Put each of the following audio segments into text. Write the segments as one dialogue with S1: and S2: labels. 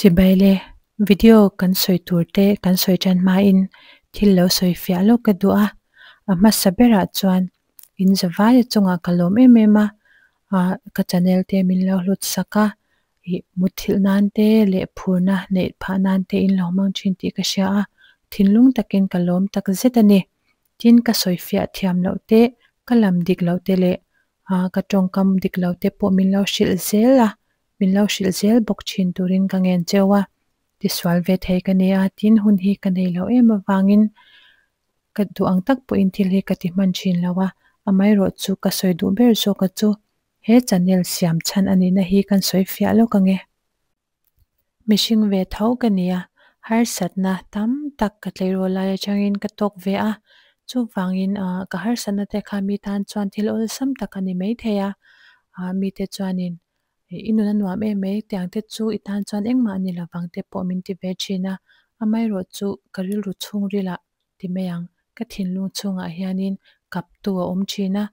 S1: Chibai le, video kan sawi tur te kan sawi tan hmain thil lo sawi fiah lawk ka duh a, a hmasa berah chuan in zavai a chungah ka lawm em em a, ah ka channel te min lo hlut sak a, ih mutthilh nan te leh phurna neih phah nan te in lo hmang thin tih ka hria a, thinlung takin ka lawm tak zet a ni. Tin ka sawi fiah thiam loh te, ka lam dik loh te leh ah ka tawngkam dik lo te pawh min lo hrilh zel a, min lo hrilh zel bawk thin turin ka ngen cheu a, tisual ve thei ka nia tin hun hi ka nei lo em avangin ka duh ang tak pawhin thil hi ka ti hman thin lo a, amaherawh chu ka sawi duh ber zawk a chu he channel siam chhan a nihna hi kan sawi fiah lawk ange. Mihring ve tho ka nia, harsatna tam tak ka tleirawl lai atangin ka tawk ve a, chuvangin ka harsatna te kha mi tan chuan thil awlsam tak a ni maithei a, mite chuanin i nun a nuam em mai tiang te chu i tan chuan engmah a ni lovang te pawh min ti ve thin a, amaherawh chu ka rilru chhungrilah ti mai ang, ka thinlung chhungah hianin kaptu a awm thin a,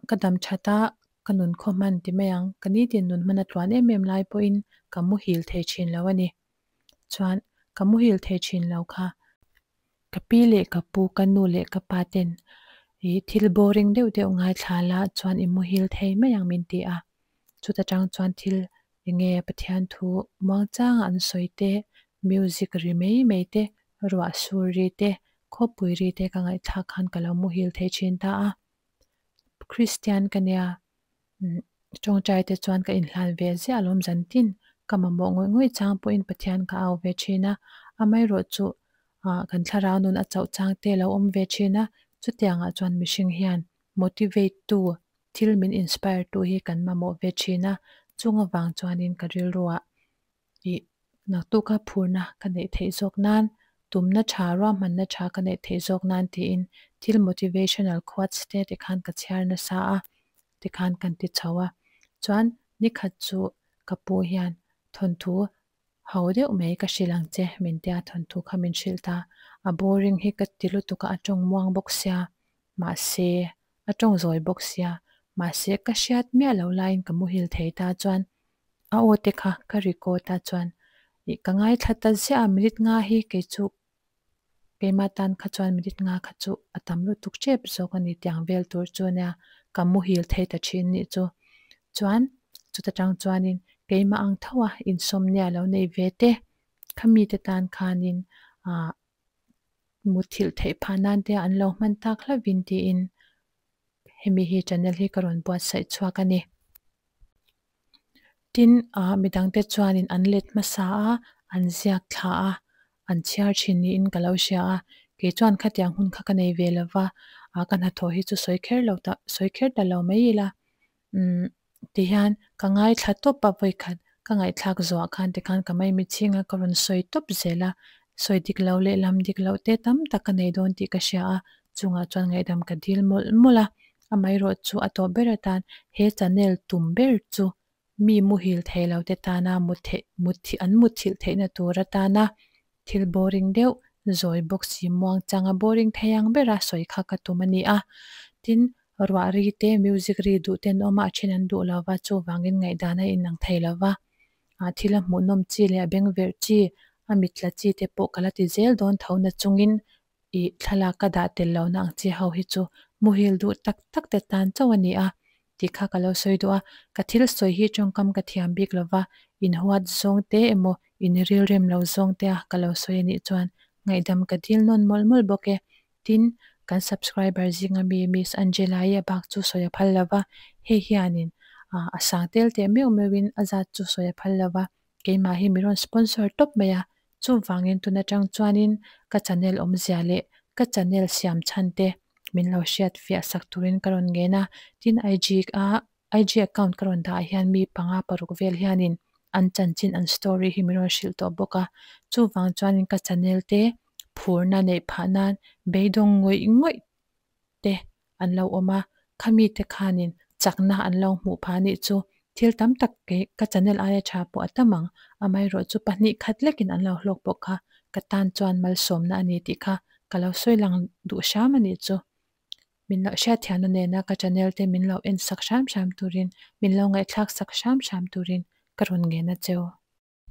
S1: ka dam that a ka nun khaw hman ti mai ang, ka nitin nun hman a tluan em em lai pawhin ka muhil thei thin lo a ni. Chuan ka muhil thei thin lo kha ka pi leh ka pu, ka nu leh ka pa ten ih thil boring deuh deuh ngaithla la chuan i muhil thei mai ang min ti a. Chuta tang chuan thil enge Pathian thu muangchanga an sawi te, music ri mai mai te, ruah sur ri te, khawpui ri te ka ngaihthlak khan ka lo muhil thei thin ta a. Kristian ka nia tawngtai te chuan ka inhlan ve ziah alawm zan tin ka mamawh ngawih ngawih chang pawhin Pathian ka au ve thin a, amaherawh chu kan thlarau nun a chauh chang te lo awm ve thin a, chutiangah chuan mihring hian motivate tu thil min inspire tu hi kan mamawh ve thin a, chung avang chuanin ka rilruah ih naktuk a phurna ka neih theih zawk nan tumna tha ruahmanna tha ka neih theih zawk nan tiin thil motivational quotes te tikhan ka chhiar nasa a tikhan kan ti chho a chuan nikhat chu ka pu hian thawnthu ho deuh mai ka hrilh ang che min tia thawnthu kha min hrilh ta a boring hi ka ti lutuk a a tawng muang bawk sia mahse a tawng zawi bawk sia mahse ka hriat miah lo laiin ka muhil thei ta chuan a aw te kha ka record a chuan ih ka ngaithla ta ziah a minute nga hi kei chu keimah tan kha chuan minute nga kha chu a tam lutuk tep zawk a ni tiang vel tur chu ania ka muhil thei ta thin nih chu chuan chuta tang chuanin keimah ang tho a insomnia lo nei ve te khami te tan khanin ah muthilh theih phah nan te an lo hman tak hlauhin tiin hemi hi channel hi ka rawn buatsaih chhuak a ni. Tin ah midangte chuanin an let hmasa a, an ziak thla a, an chhiar thin niin ka lo hria a, kei chuan khatiang hun kha ka nei ve lova, ah ka hnathawh hi chu sawi kher lo ta sawi kher ta lo mai ila umm tihian ka ngaithla tawp a vawikhat ka ngaihthlak zuah khan tikhan ka maimi chhinga ka rawn sawi tawp zel a, sawi dik lo leh lam dik loh te tam tak ka nei dawn tih ka hria a, chungah chuan ngaihdam ka dil mawlh mawlh a, amaherawh chu a tawp ber atan he channel tum ber chu mi muhil thei lo te tana mut theih mut an mutthilh theihna tur atana thil boring deuh zawi bawk si muang changa boring thei ang bera sawi kha ka tum a ni a, tin ruah ri te music ri duh te an awm a a then an duh lova chuvangin ngaihdan a inang thei lova ah thil a hmuhnawm chi leh a beng verh chi a mitla chi te pawh ka la ti zel dawn tho na chungin ih thlalak ka dah tel lohna ang chi ho hi chu muhil duh tak tak te tan chauh a ni a tih kha ka lo sawi duh a, ka thil sawi hi tawngkam ka thiam bik lova inhuat zawng te emaw inrilrem lo zawng te a ka lo sawi a nih chuan ngaihdam ka dil nawn mawlh mawlh bawk e. Tin, kan subscriber zinga mi Miss Angela-i a bak chu sawi a phal lova, hei hianin a sang tel teh meuh meuhin a zat chu sawi a phal lova, keimah hi mi rawn sponsor tawp mai a, chuvangin tun atang chuanin ka channel awmzia leh ka channel siam chhan te min lo hriat fiah sak turin ka rawn ngen a, tin IG a IG account ka rawn dah hian mi panga paruk vel hianin an chanchin an story hi min rawn hrilh tawh bawk a, chuvang chuanin ka channel te phurna neih phah nan beidawng ngawih ngawih te an lo awm a, khami te khanin chakna an lo hmuh phah nih chu thil tam tak kei ka channel aia tha pawh a tam ang, amaherawh chu pahnih khat lekin an lo hlawk bawk kha ka tan chuan malsawmna a ni tih kha ka lo sawi lang duh hram a nih chu. Min lo hriatthiamna nena ka channel te min lo en sak hram hram turin min lo ngaihthlak sak hram hram turin ka rawn ngen a cheu.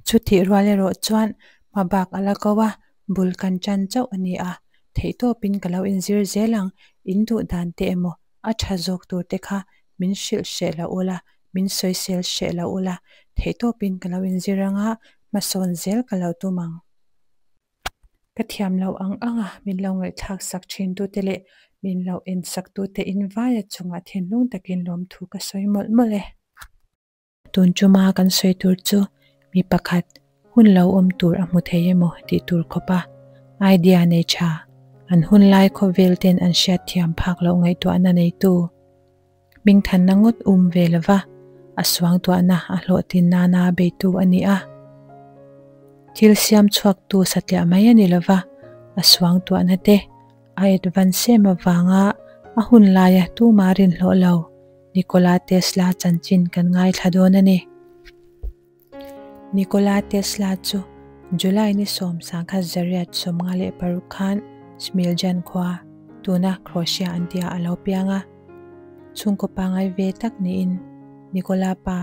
S1: Chutih rual erawh chuan hmabak a la ko a, bul kan tan chauh a ni a, theihtawpin ka lo inzir zel ang, in duh dan te emaw a tha zawk tur te kha min hrilh hreh lo ula, min sawisel hreh lo ula, theihtawpin ka lo inzir anga hmasawn zel ka lo tum ang. Ka thiam lo ang ang a, min lo ngaihthlak sak thin tute leh min lo en sak tute in vaia chungah thinlung takin lawmthu ka sawi mawlh mawlh e. Tun chuma kan sawi tur chu mi pakhat hun lo awm tur a hmu thei emaw tih tur khawpa idea nei tha, an hun lai khawvel ten an hriat thiam phak loh ngaihtuahna neitu hmingthanna ngawt um ve lova a suangtuahna a hlawhtlin nana beitu a ni a. Thil siam chhuaktu satliah mai a ni lova, a suangtuahna te a advance em avanga a hun laia tuma rinhlawh lo Nikola Tesla chanchin kan ngaithla dawn a ni. Nikola Tesla chu July ni 1956 khan Smiljan khua, tuna Croatia an tia a lo piang a. Chhungkaw pangngai ve tak niin Nikola pa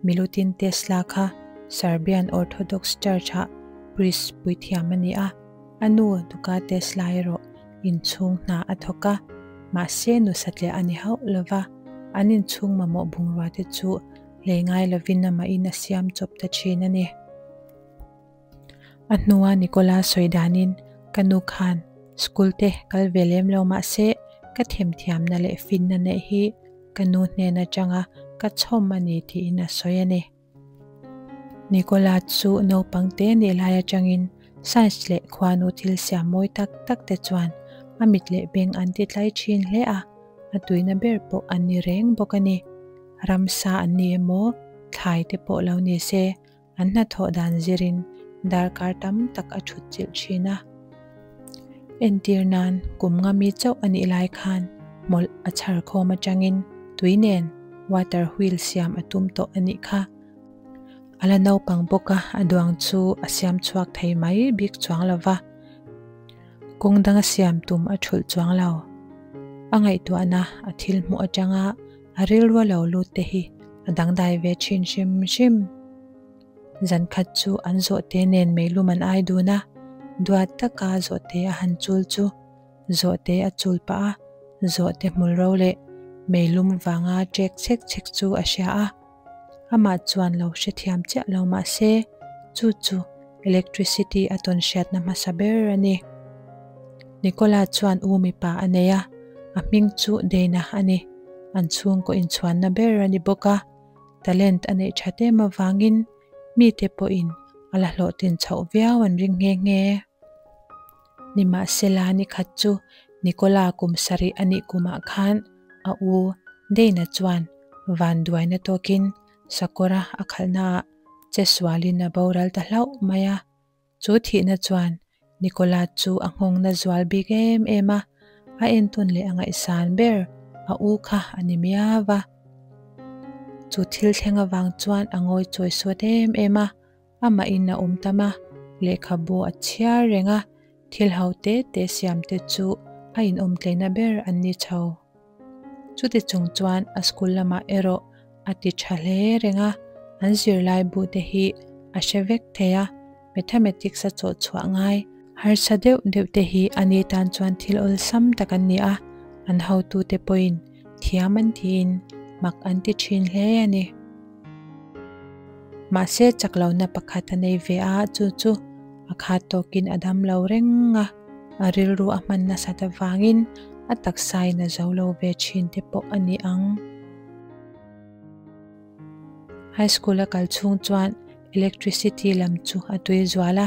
S1: Milutin Tesla kha Serbian Orthodox Church-ah priest puithiam a ni a, a nu Duka Tesla erawh inchhung hna a thawk a, mahse nu satliah a ni hauh lova, an inchhung mamawh bungrua te chu hlei ngai lovin amahin a siam chawp ta thin a ni. A hnua Nicola sawi danin ka nu khan school te kal ve lem lo mahse ka themthiamna leh finna neih hi ka nu hnen atanga ka chhawm a ni tiin a sawi a ni. Nicola chu naupang te nih lai atangin science leh khuanu thil siam mawi tak tak te chuan a mit leh beng an ti tlai thin hle a, a tuina ber pawh an ni reng bawk a ni. Ramsa an ni emaw, thlai te pawh lo ni se, an hnathawh dan zirin darkar tam tak a thut chilh thin a. Entir nan kum nga mi chauh a nih lai khan hmawlh a chhar khawm atangin tui nen water wheel siam a tum tawh a nih kha. A la naupang bawk a, a duang chu a siam chhuak thei mai bik chuang lo va. Kawng danga siam tum a thulh chuang lo. A ngaihtuahna a thil hmuh atanga a rilru a lo lut te hi a dangdai ve thin hrim hrim. Zan khat chu an zawhte nen meilum an ai dun a, duat taka zawhte a han chul chu zawhte a chul pah a, zawhte hmul ro leh meilum vanga ṭek chhek chhek chu a hria a. Amah chuan lo hrethiam chiah lo mah se, chu chu electricity a tawn hriatna hmasa ber a ni. Nicola chuan u mipa a nei a, a hming chu Dana a ni. An chhungkaw inchhuanna ber a ni bawk a, talent a neih that em avangin mite pawhin a la hlawhtlin chhoh viau an ring nghe nghe. Nimahsela nikhat chu Nicola kum sarih a nih kumah khan a u Dana chuan vanduaina tawkin sakawra a khalhnaah chesualin a boral ta hlauh mai a. Chu thihna chuan Nicola chu a nghawngna zual bik em em a, a entawn leh a ngaihsan ber a u kha a ni miau va. Chu thil thleng avang chuan a ngawi chawi sawt em em a, amahin a awm tam a, lehkhabu a chhiar reng a, thil ho te te siam te chu a inawmtleina ber an ni chho. Chuti chung chuan a school lamah erawh a ti tha hle reng a, an zirlai bu te hi a hre vek thei a, mathematics a chawh chhuah ngai harsa deuh deuh te hi a ni tan chuan thil awlsam tak an ni a, an hotute pawhin thiam an tiin mak an ti thin hle a ni. Mahse chak lohna pakhat a nei ve a, chu chu a khat tawkin a dam lo reng a, a rilru a hman nasat avangin a taksain a zo lo ve thin te pawh a ni ang. High school a kal chhung chuan electricity lam chu a tui zual a,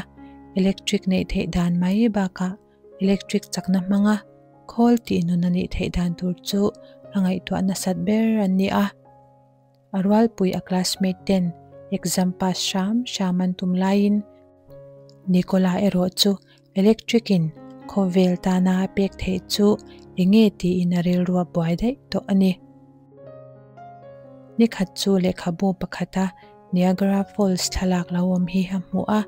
S1: electric neih theih dan mai bakah electric chakna hmanga khawl tih nun a nih theih dan tur chu a ngaihtuah nasat ber an ni a. A rualpui a classmate ten exam pass hram hram an tum laiin Nicola erawh chu electric in khawvel tana a pek theih chu enge tiin a rilru a buai daih tawh a ni. Nikhat chu lehkhabu pakhata Niagara Falls thlalak lo awm hi a hmu a,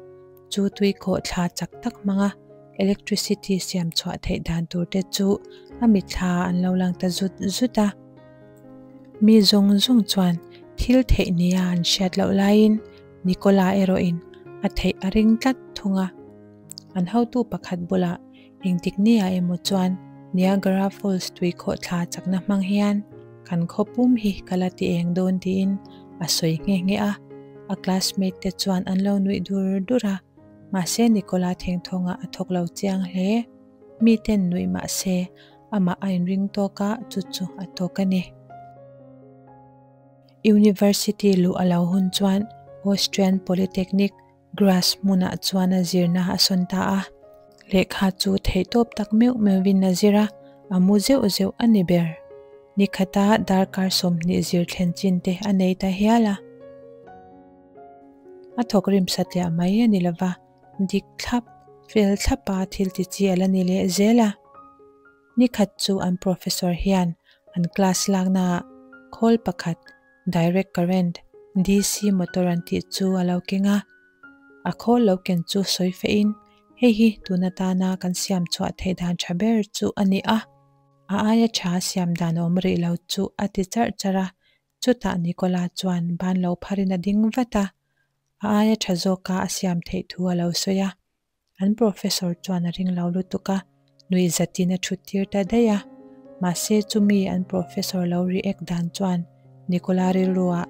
S1: chu tuikhawh thla chak tak hmanga electricity siam chhuah theih dan tur te chu a mitthla an lo lang ta zut zut a. Mi zawng zawng chuan thil theih nia an hriat loh laiin Nicola erawhin a theih a ring tlat thung a. An hotu pakhat bulah engtik ni ah emaw chuan Niagara Falls tui khawhthla chakna hmang hian kan khaw pum hi ka la ti eng dawn tiin a sawi nghe nghe a. A classmate te chuan an lo nuih dur dur a, mahse Nicola thengthawngah a thawk lo chiang hle. Miten nuih mahse amah a inring tawk a, chu chu a tawk a ni. University luh a lo hun chuan Austrian Polytechnic, Graz hmunah chuan a zirna a sawn ta a. Lehkha chu theihtawp tak meuh meuhvin a zir a, a mu zeuh zeuh a ni ber. Nikhata darkar 20 zir thlen chin te a nei ta hial a. A thawk rim satliah mai a ni lova, dik thlap, fel thlapa thil ti chi a la ni leh zel a. Nikhat chu an professor hian an class laknaah khawl pakhat direct current, DC, motor an tih chu a lo keng a. A khawl lo ken chu sawi fehin hei hi tun atana kan siam chhuah theih dan tha ber chu a ni a, a aia tha siam dan awm rih lo chu a ti charh charh a. Chutah Nicola chuan ban lo pharin a ding vat a, a aia tha zawka a siam theih thu a lo sawi a. An professor chuan a ring lo lutuk a, nuihzatin a thut tir ta daih a. Mahse chumi an professor lo react dan chuan Nicola rilruah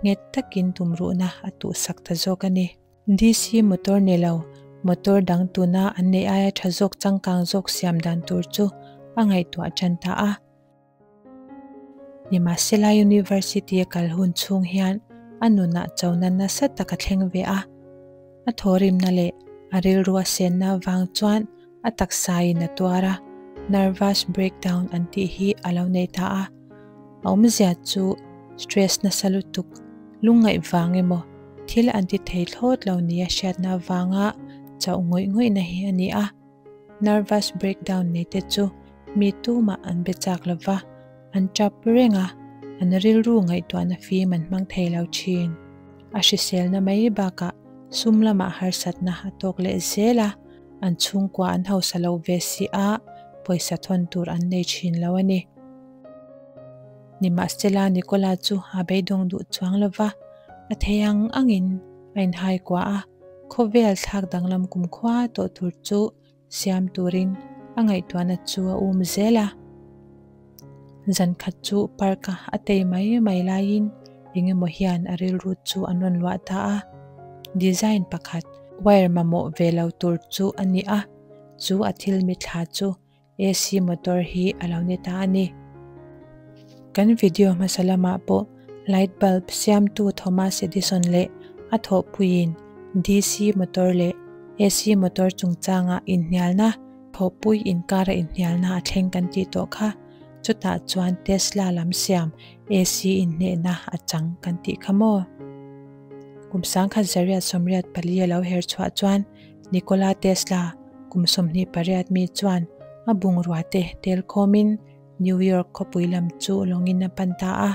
S1: nghet takin tumruhna a tuhsak ta zawk a ni. DC motor ni lo, motor dang tuna an neih aia tha zawk changkang zawk siam dan tur chu a ngaihtuah tan ta a. Nimahsela University a kal hun chhung hian a nunah chona nasa tak a thleng ve a. A thawhrimna leh a rilru a senna avang chuan a taksain a tuar a, nervous breakdown an tih hi a lo nei ta a. A awmzia chu stress nasa lutuk, lungngaih vang emaw thil an ti thei thlawt lo nia hriatna avanga chauh ngawih ngawihna hi a ni a. Nervous breakdown nei te chu mi tumah an be chak lo va, an tap reng a, an rilru ngaihtuahna fim an hmang thei lo thin. A hriselna mai bakah sum lamah harsatna a tawk leh zel a, an chhungkua an hausa lo ve si a, pawisa thawn tur an nei thin lo a ni. Nimahsela Nicola chu a beidawng duh chuang lo va, a thei ang angin a inhai kuah a. Khawvel thlak danglam kumkhua tawh tur chu siam turin a ngaihtuahna chu a um zel a. Zan khat chu park-a a tei mai mai laiin eng emaw hian a rilru chu an rawn luah ta a. Design pakhat wire mamawh ve lo tur chu a ni a, chu a thil mithla chu AC motor hi a lo ni ta a ni. Kan video hmasa lamah pawh light bulb siamtu Thomas Edison leh a thawhpuiin DC motor leh AC motor chungchanga inhnialna, thawhpui inkara inhnialna a thleng kan tih tawh kha. Chutah chuan Tesla lam siam AC inhnehna a chang kan tih kha maw? Kum 1984 a lo her chhuah chuan Nikola Tesla Kum 28 mi chuan a bungrua te tel khawmin New York khawpui lam chu lawngin a pan ta a.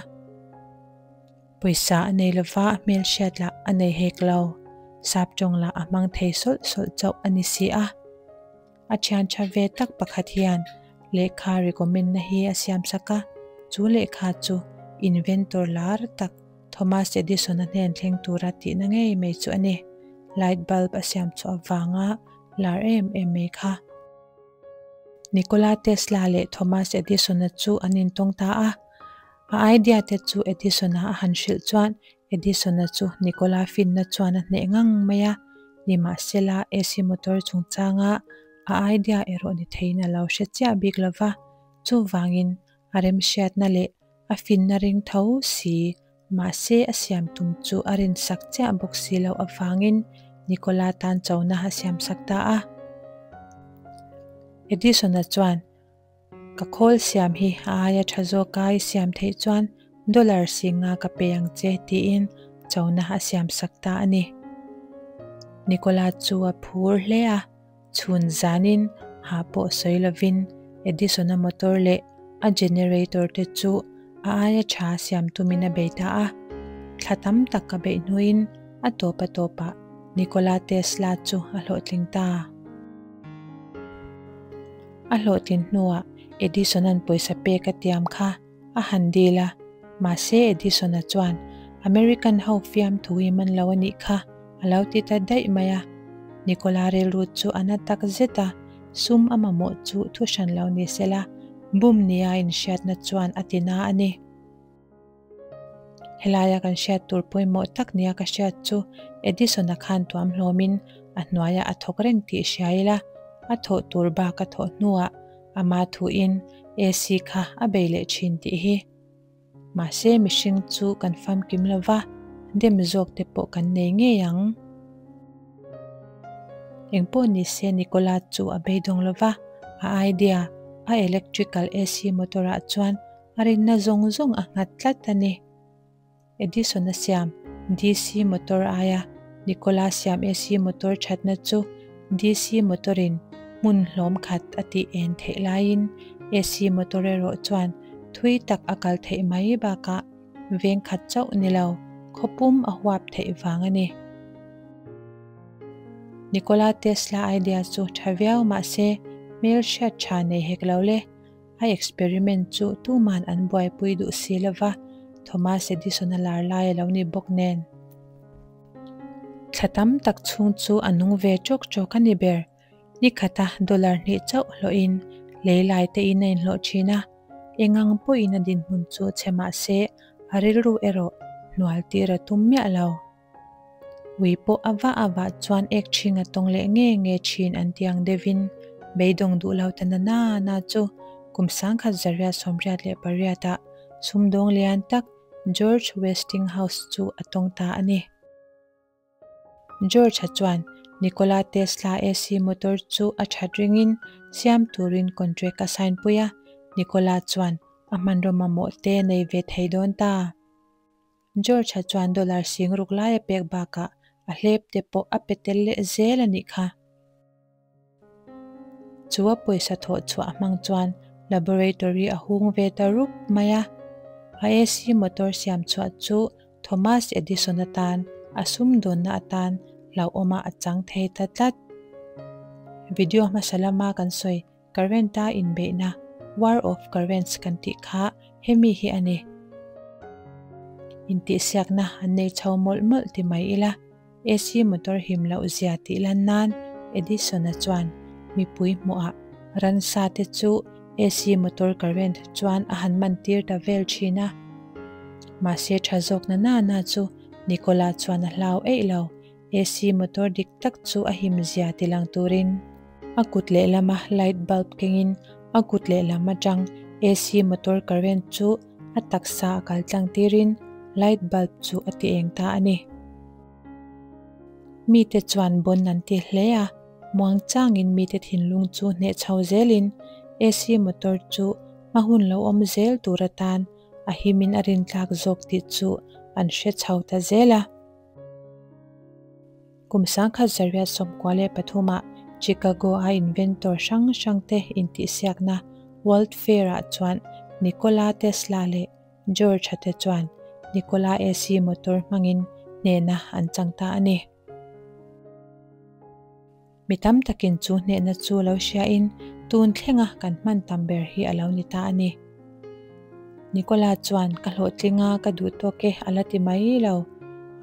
S1: Pawisa a nei lova a hmelhriat lah a nei hek lo. Sap tawng lah a hmang thei sawlh sawlh chauh a ni si a. A thian tha ve tak pakhat hian lehkha recommend na hi a siam sak a, chu lehkha chu inventor lar tak Thomas Edison-a hnen thleng tura tihna ngei mai chu a ni. Light bulb a siam chhuah avanga lar em em mai kha. Nikola Tesla leh Thomas Edison-a chu an intawng ta a. A idea te chu Edison-a a han hrilh chuan Edison-a chu Nikola finna chuan a hneh ngang mai a. Nimahsela AC motor chungchanga a idea erawh ni theiin a lo hre chiah bik lova. Chuvangin a remhriatna leh A finna ring tho si, mahse a siam tum chu a rinsak chiah bawk si loh avangin Nicola tan chona a siamsak ta a. Edison-a chuan, Ka khawl siam hi a aia tha zawka i siam theih chuan dollar singa ka pe ang che tiin chona a siamsak ta a ni. Nicola chu a phur hle a. Chhun zanin ha pawh sawi lovin Edison-a motor leh a generator te chu a aia tha siam tumin a bei ta a. Thla tam tak a beih hnuin a tawp a tawpah Nikola Tesla chu a hlawhtling ta. A hlawhtlin hnuah Edison-a'n pawisa pek a tiam kha a han dil a, mahse Edison-a chuan American ho fiamthu i man lo a nih kha a lo ti ta daih mai a. Nicola rilru chu a na tak zet a, sum a mamawh chu thu hran lo ni sela, bum nia inhriatna chuan a ti na a ni. Helaia kan hriat tur pawimawh tak nia ka hriat chu Edison-a khan tuam hlawmin a hnuaiah a thawk reng tih hria ila, a thawh tur bak a thawh hnuah ama thuin AC kha a bei leh thin tih hi. Mahse mihring chu kan famkim lo va, dem zawk te pawh kan nei ngei ang. Engpawh nise Nicola chu a beidawng lo va, a idea, a electrical AC motor ah chuan a rinna zawng zawng a nghat tlat a ni. Edison-a siam DC motor aia Nikola siam AC motor thatna chu DC motor-in hmun hlawm khat a tih en theih laiin AC motor erawh chuan thui tak a kal theih mai bakah veng khat chauh ni lo khawpum a huap theih vang a ni. Nikola Tesla idea chu tha viau mahse hmelhriat tha nei hek lo le. A experiment chu tuman an buaipui duh si lova, Thomas Edison-a lar lai a lo ni bawk nen. Thla tam tak chhung chu a nung ve chawk chawk a ni ber. Ni khata dollar hnih chauh hlawhin lei lai te in a inhlawh thin a, engang pawhin a dinhmun chu chhe mah se a rilru erawh hnual tir a tum miah lo. Ui pawh a vah a vah chuan ek ṭhing a tawng leh nge nge ṭhin an ti ang deuhin beidawng duh lo ta na na na chu kum 1988 ah sumdawng lian tak George Westinghouse chu a tawng ta a ni. George-a chuan Nikola Tesla AC motor chu a ṭhat ringin siam turin contract a sign pui a, Nikola chuan a hmanraw mamawh te nei ve thei dawn ta. George-a chuan dollar sing ruk lai a pek bakah a hlep te pawh a pe tel leh zel a nih kha. Chu a pawisa thawh chhuah hmang chuan laboratory a hung ve ta rup mai a. A AC motor siam chhuah chu Thomas Edison atan a sumdawnna atan hlauhawmah a chang thei ta tlat. Video hmasa lama kan sawi Current-a inbeihna, War of Currents kan tih kha hemi hi a ni. Intihsiakna an nei chho mawlh mawlh ti mai ila, AC motor him loh zia tih lan nan Edison-a chuan mipui hmuhah ransa te chu AC motor current chuan a han man tir ta vel thin a. Mahse tha zawk na na na chu Nikola chuan a hlau eih lo. AC motor dik tak chu a him zia ti lang turin a kut lehlama light bulb kengin a kut lehlam atang AC motor current chu a taksa a kal tlang tirin light bulb chu a ti eng ta a ni. Mite chuan bon an ti hle a, muang changin mite thinlung chu hneh chho zelin AC motor chu hma hun lo awm zel tur atan a himin a rintlak zawk tih chu an hre chho ta zel a. Kum 1993 ah Chicago a inventor hrang hrang te intihsiakna World Fair ah chuan Nikola Tesla leh George-a te chuan Nikola AC motor hmangin hnehna an chang ta a ni. Mi tam takin chu hnehna chu lo hriain tun thlenga kan hman tam ber hi a lo ni ta a ni. Nikola chuan ka hlawhtlinga ka duh tawk e a la ti mai lo.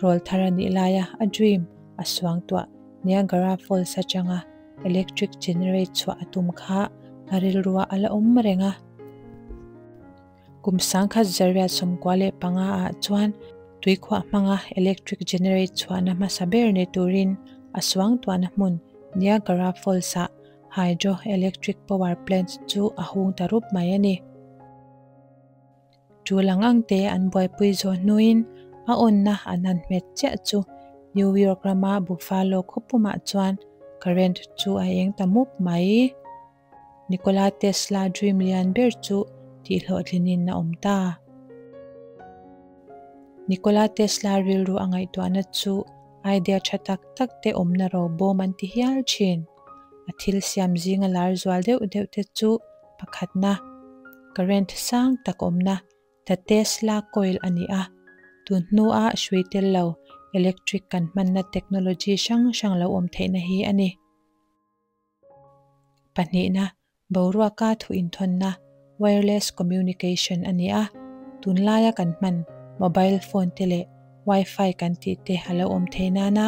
S1: Rawl thar a nih laia a dream a suang tuah Niagara Falls atanga electric generate chhuah a tum kha a rilruah a la awm reng a. Kum 1995 ah chuan tuikhuah hmanga electric generate chhuahna hmasa ber ni turin a suangtuahna hmun Niagara Falls ah hydro electric power plant chu a hung ta rup mai a ni. Tul ang ang te an buaipui zawh hnuin a awnna an han hmet chiah chu New York rama Buffalo khawpumah chuan current chu a eng ta mup mai. Nikola Tesla dream lian ber chu tihhlawhtlinin a awm ta. Nikola Tesla rilru a ngaihtuahna chu idea tha tak tak te awmna ro bawm an ti hial thin. A thil siam zinga lar zual deuh deuh te chu pakhatna, current sang tak awmna The Tesla coil a ni a, tun hnua hrui tel lo electric kan hmanna technology hrang hrang lo awm theihna hi a ni. Pahnihna, boruaka thu inthawnna, wireless communication, a ni a, tunlaia kan hman mobile phone te leh wifi kan tih te a lo awm theih nana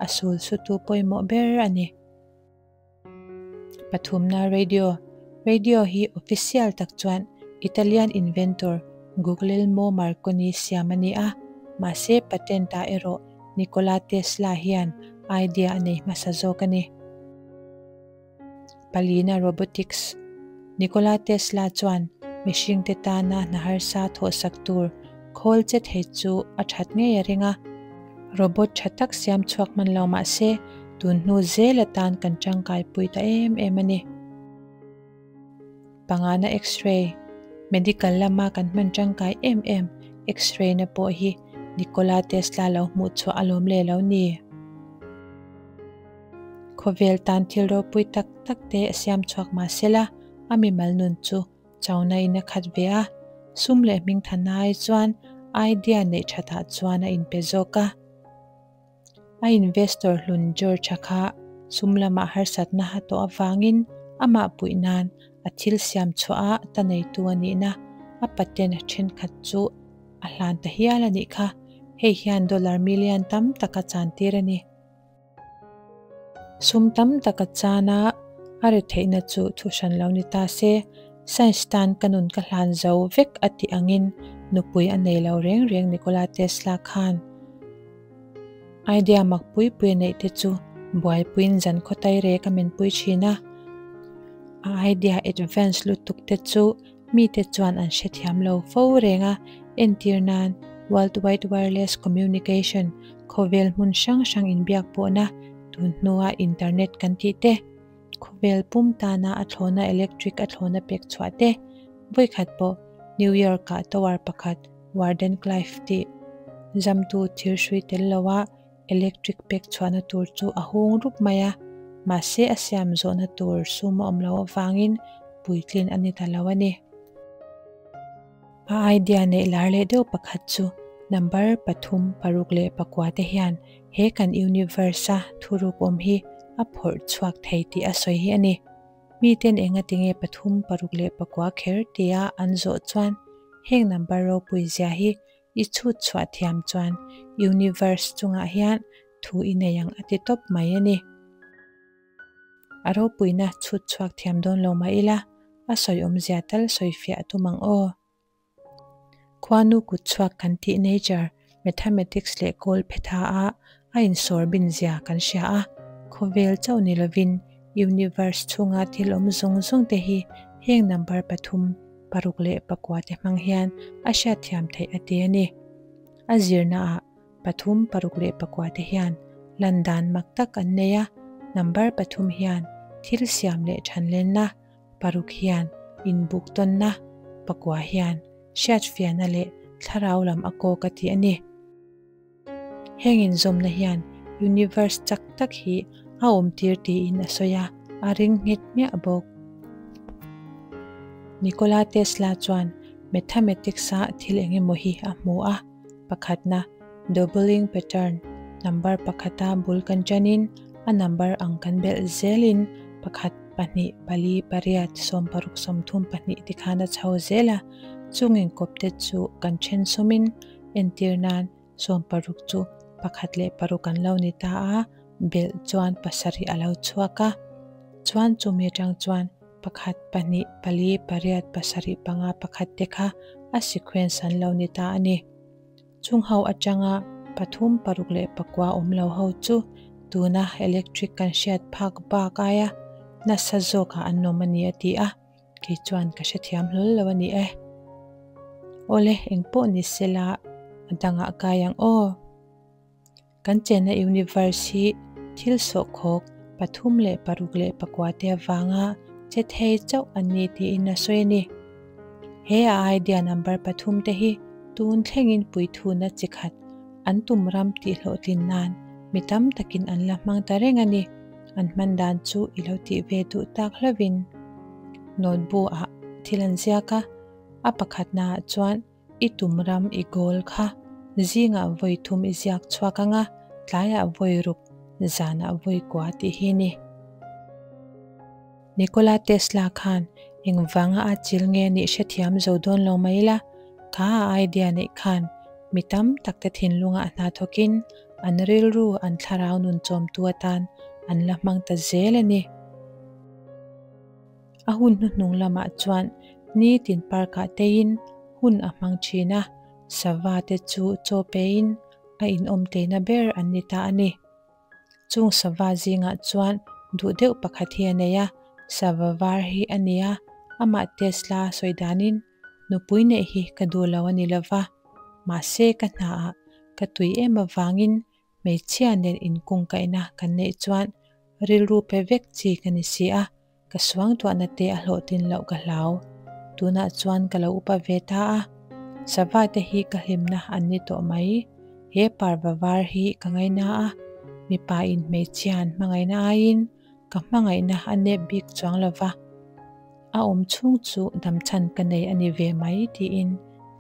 S1: a sul sutu pawimawh ber a ni. Pathumna Radio Radio hi official tak chuan Italian inventor Guglielmo Marconi siam a ni a, mahse patent ah erawh Nikola Tesla hian idea a nei hmasa zawk a ni. Palina Robotics Nikola Tesla chuan mihringte tana hna harsa thawhsak tur khawl che thei chu a that ngei a ring a. Robot tha tak siam chhuak hman lo mah se tun hnu zel atan kan tangkai pui ta em em a ni. Pangana X-ray Medical lama kan hman tangkai em em X-ray na pawh hi Nikola Tesla lo hmuh chhuah alawm leh lo ni. Khawvel tan thil ropui tak tak te a siam chhuak mah sela a mimal nun chu chona in a khat ve a, sum leh hming than ai chuan idea neih thatah chuan a inpe zawk a. A investor hlun George a kha sum lamah harsatna a tawh avangin amah puih nan a thil siam chhuah a ta neitu a nihna a patent thenkhat chu a hlan ta hial a nih kha. Hei hian dollar million tam tak a chantir a ni. Sum tam tak a chan a, a ri theihna chu thu hran lo ni ta se, Science tan ka nun ka hlan zo vek a tih angin nupui a nei lo reng reng Nikola Tesla khan idea mak pui pui a neih te chu buaipuiin zan khawtai rek a min pui thin a. A idea advance lutuk te chu mite chuan an hrethiam lo fo reng a, entir nan World Wide Wireless Communication khawvel hmun hrang hrang inbiak pawhna tun hnua internet kan tih te, khawvel pum tana a thlawna electric a thlawna pek chhuah te, vawikhat pawh New York ah tower pakhat Wardenclyffe tih zamtu thir hrui tel loa electric pek chhuahna tur chu a hung rup mai a, mahse a siam zawhna tur sum a awm loh avangin puitlin a ni ta lo a ni. A idea neih lar leh deuh pakhat chu number pathum paruk leh pakua te hian he kan universe a thuruk awm hi a phawrh chhuak thei tih a sawi hi a ni. Miten enga tinge pathum paruk leh pakua kher tia an zawh chuan heng number ropui zia hi i chhut chhuah thiam chuan universe chungah hian thu i nei ang a ti tawp mai a ni. A ropuina chhut chhuak thiam dawn lo mah ila, a sawi awmzia tal sawi fiah a tum ang aw. Khuanu kut chhuak kan tih nature, mathematics leh kawl phetha a a insawr bin zia kan hria a, khawvel chauh ni lovin universe chhunga thil awm zawng zawng te hi heng number pathum, paruk leh pakua te hmang hian a hriatthiam theih a ti a ni. A zirna ah pathum, paruk leh pakua te hian lan dan mak tak an nei a, number pathum hian thil siam leh thanlenna, paruk hian inbuk tawnna, pakua hian hriatfiahna leh thlarau lam a kawk a ti a ni. Heng inzawmna hian universe chak tak hi a awmtir tiin a sawi a, a ring nghet hmiah bawk. Nikola Tesla chuan mathematics-a thil eng emaw hi a hmu a, pakhatna doubling pattern, number pakhata bul kan ṭanin a number ang kan belh zelin pakhat, pahnih, pali, pariat, sawmparuk, sawmthum, pahnih tikhan a chho zel a, chung inkawpte chu kan ṭhen sawmin entir nan sawmparuk chu pakhat leh paruk an lo ni ta a, belh chuan pasarih a lo chhuak a, chuan chumi atang chuan pakhat, pahnih, pali, pariat, pasarih, panga, pakhat te kha a sequence an lo ni ta a ni. Chung ho atanga pathum, paruk leh pakua awm lo ho chu tuna electric kan hriat phak bak aia nasa zawkah an awm a ni a ti a. Kei chuan ka hrethiam hlawl lo a ni e. Awle, engpawh ni sela a dangah kai ang aw. Kan chenna universe hi thil sawhkhawk pathum leh paruk leh pakua te avanga che thei chauh an ni tiin a sawi a ni. He a idea number pathum te hi tun thlengin puithuna chi khat an tum ram tih hlawhtlin nan mi tam takin an la hmang ta reng a ni. An hman dan chu i lo tih ve duh tak hlauhin notebook ah thil an ziak a, a pakhatna ah chuan i tum ram i goal kha zingah vawi thum i ziak chhuak ang a, tlaiah vawi ruk, zanah vawi kua tih hi a ni. Nikola Tesla khan engvanga a chil nge nih hrethiam zo dawn lo mai la, kha a idea neih khan mi tam tak te thinlungah hna thawkin an rilru an thlarau nun chawmtu atan an la hmang ta zel a ni. A hun hnuhnung lamah chuan nitin park-ah teiin hun a hmang thin a, sava te chu chaw pein a inawm teina ber an ni ta a ni. Chung sava zingah chuan duh deuh pakhat hi a nei a, sava var hi a ni a, amah Tesla sawi danin nupui neih hi ka duh lo a ni lova, mahse ka hnaah ka tui em avangin hmeichhia nen inkungkaihna kan neih chuan rilru pe vek chi ka ni si a, Ka suangtuahna te a hlawhtlin loh ka hlau. Tunah chuan ka lo upa ve ta a, sava te hi ka hlimna an ni tawh mai. He parva var hi ka ngaina a, mipa in hmeichhia an hmangaihna aiin ka hmangaihna a nep bik chuang lo va, a awm chhung chu damchhan ka nei a ni ve mai tiin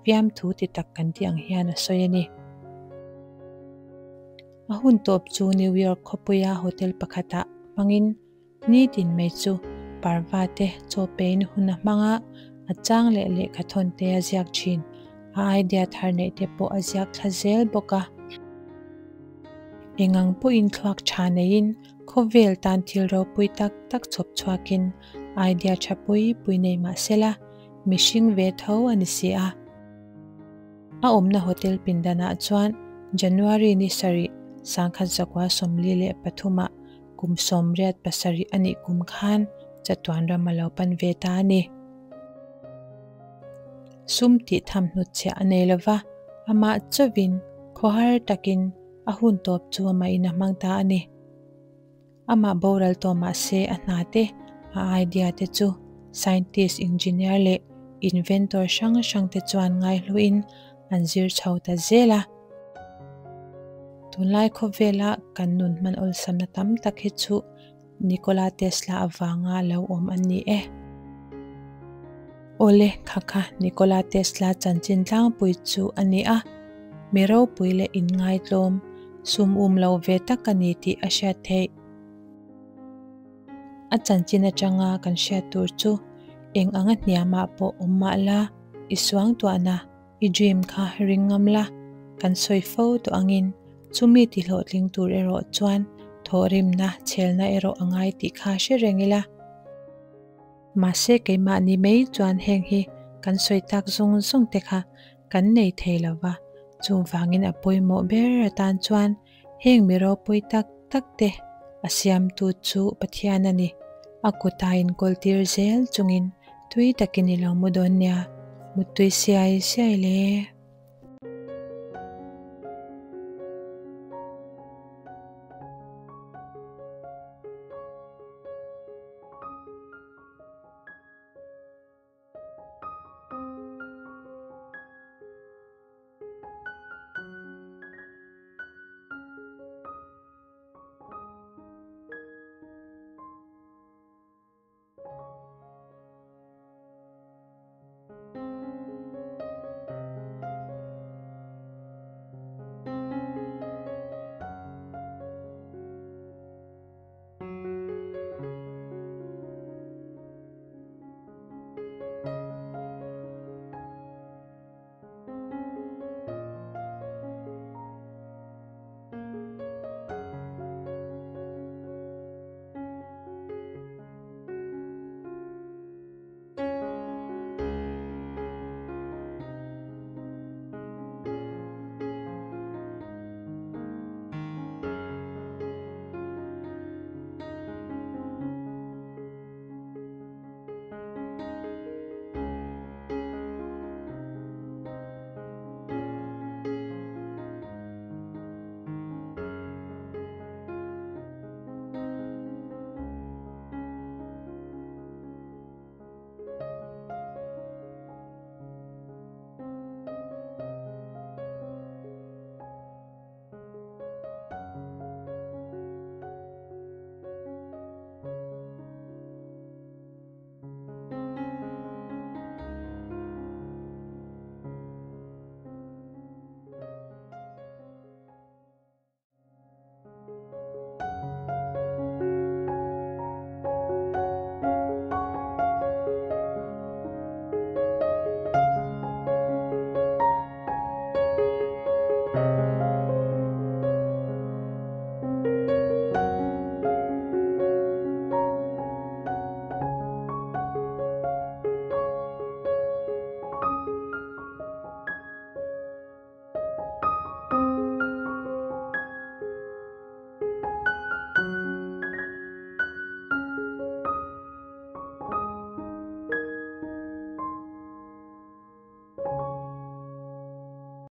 S1: fiamthu ti tak kan tih ang hian a sawi a ni. A hun tawp chu New York khawpuia hotel pakhatah hmangin Nitin mai chu parva te chaw pein hun a hmang a, a chang leh lehkha thawn te a ziak thin. A idea thar neih te pawh a ziak thla zel bawk a. Engang pawhin thluak tha neiin khawvel tan thil ropui tak tak chhawp chhuakin idea tha pui pui nei mah sela, mihring ve tho a ni si a. A awmna hotel pindanah chuan January ni sarih sangkhat zakua 43 ah Kum 87 a nih kum khan chatuan ram a lo pan ve ta a ni. Sum tih tham hnutchhiah a nei lova, amah chauhin khawhar takin a hun tawp chu amahin a hmang ta a ni. Amah boral tawh mah se a hna te, a idea te chu scientist, engineer leh inventor hrang hrang te chuan ngaihluin an zir chho ta zel a. Tunlai khawvela kan nun hman awlsamna tam tak hi chu Nikola Tesla avanga lo awm an ni e. Awle, kha kha Nikola Tesla chanchin tlangpui chu a ni a, mi ropui leh inngaitlawm, sum um lo ve tak a ni tih a hriat theih. A chanchin atanga kan hriat tur chu eng anga hniamah pawh awm mah la, i suangtuahna, I dream kha ring ngam la, kan sawi fo tawh angin chumi ti hlawhtling tur erawh chuan thawhrimna chhelna erawh a ngai tih kha hre reng ila. Mahse keimahni mai chuan heng hi kan sawi tak zawng zawng te kha kan nei thei lo va, chuvangin a pawimawh ber atan chuan heng mi ropui tak tak te a siamtu chu Pathian a ni. A kuta inkawltir zel chungin tui takin i lo mu dawn nia, muttui siai siai le.